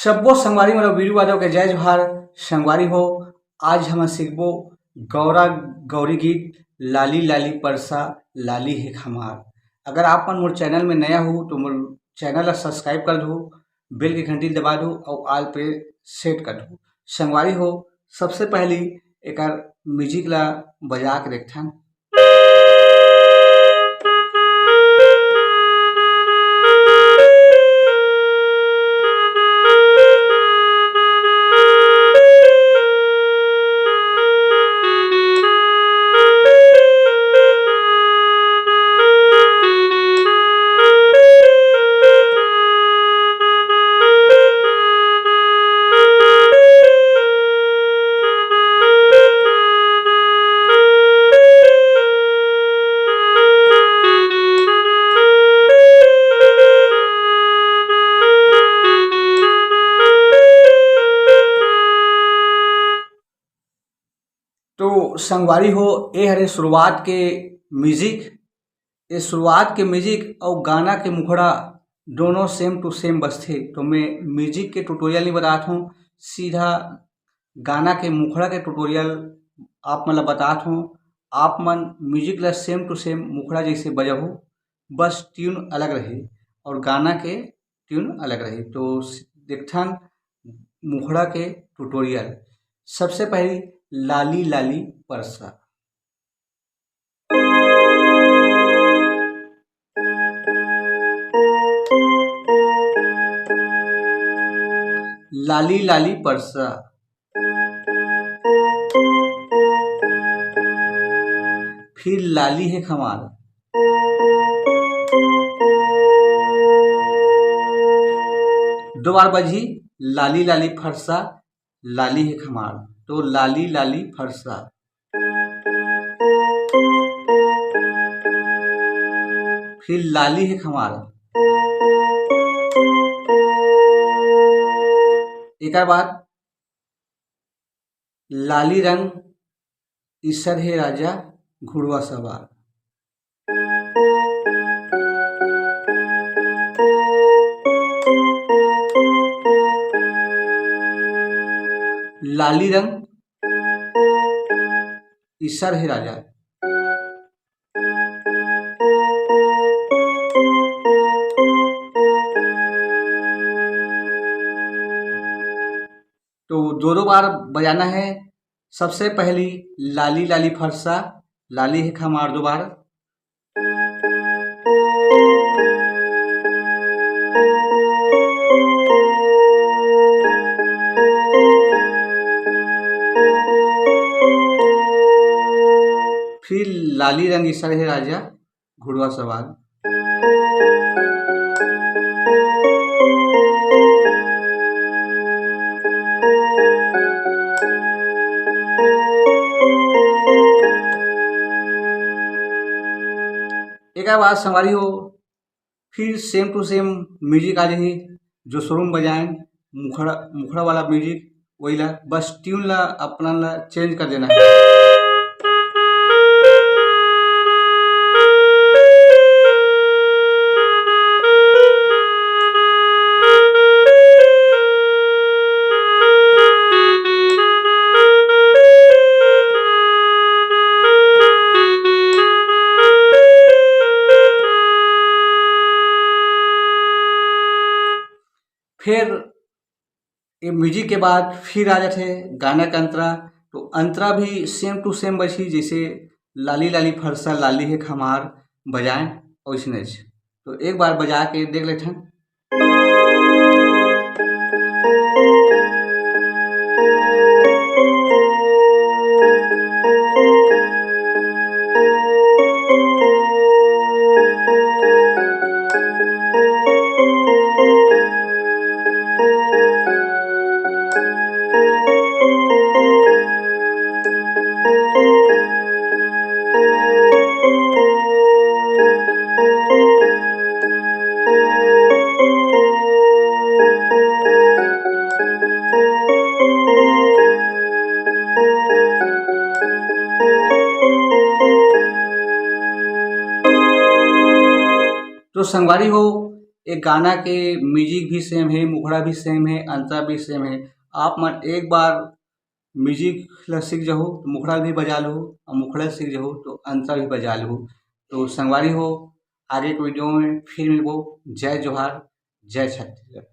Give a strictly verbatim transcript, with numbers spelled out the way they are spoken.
सब्बो संगवारी मन वीरू यादव के जय जोहार। संगवारी हो, आज हम सीखबो गौरा गौरी गीत लाली लाली परसा लाली हे खमार। अगर आप मन मोर चैनल में नया हो तो मोर चैनल ला सब्सक्राइब कर दो, बेल के घंटी दबा दो और ऑल पे सेट कर दो। संगवारी हो, सबसे पहली एकर म्यूजिक ला बजा के देखथन। तो संगवारी हो, ए हरे शुरुआत के म्यूजिक। ये शुरुआत के म्यूजिक और गाना के मुखड़ा दोनों सेम टू सेम बजथे। तो मैं म्यूजिक के ट्यूटोरियल नहीं बतात हूँ, सीधा गाना के मुखड़ा के ट्यूटोरियल आप मन ला बतात हूँ। आप मन म्यूजिक ला सेम टू सेम मुखड़ा जैसे बजाहू, बस ट्यून अलग रही और गाना के ट्यून अलग रही। तो देखथन मुखड़ा के ट्यूटोरियल। सबसे पहली लाली लाली परसा। लाली लाली परसा, फिर लाली हे खमार। दो बार बजी, लाली लाली फरसा, लाली हे खमार। तो लाली लाली फरसा, फिर लाली हे खमार। एकर बाद लाली रंग ईसर हे राजा घुड़वा सवार। लाली रंग ईसर हे राजा। तो दो दो बार बजाना है। सबसे पहली लाली लाली फरसा, लाली हे खमार दो बार। फिर लाली रंग ईसर हे राजा घुड़वा सवार। एक बात संगवारी हो, फिर सेम टू सेम म्यूजिक आ जाही, जो शुरू में बजाएं, मुखड़ा, मुखड़ा वाला म्यूजिक, वही ला, बस ट्यून ला, अपना ला चेंज कर देना है। फिर ये म्यूजिक के बाद फिर आ जाथे गाना के अंतरा। तो अंतरा भी सेम टू सेम बजही, जैसे लाली लाली फरसा लाली हे खमार बजाएं, वैसने। तो एक बार बजा के देख लेथन। तो संगवारी हो, ये गाना के म्यूजिक भी सेम है, मुखड़ा भी सेम है, अंतरा भी सेम है। आप मन एक बार म्यूजिक ला सीख जाहू तो मुखड़ा भी बजा लहू, और मुखड़ा सीख जाहू तो अंतरा भी बजा लहू। तो संगवारी हो, आगे के वीडियो में फिर मिलबो। जय जोहार, जय छत्तीसगढ़।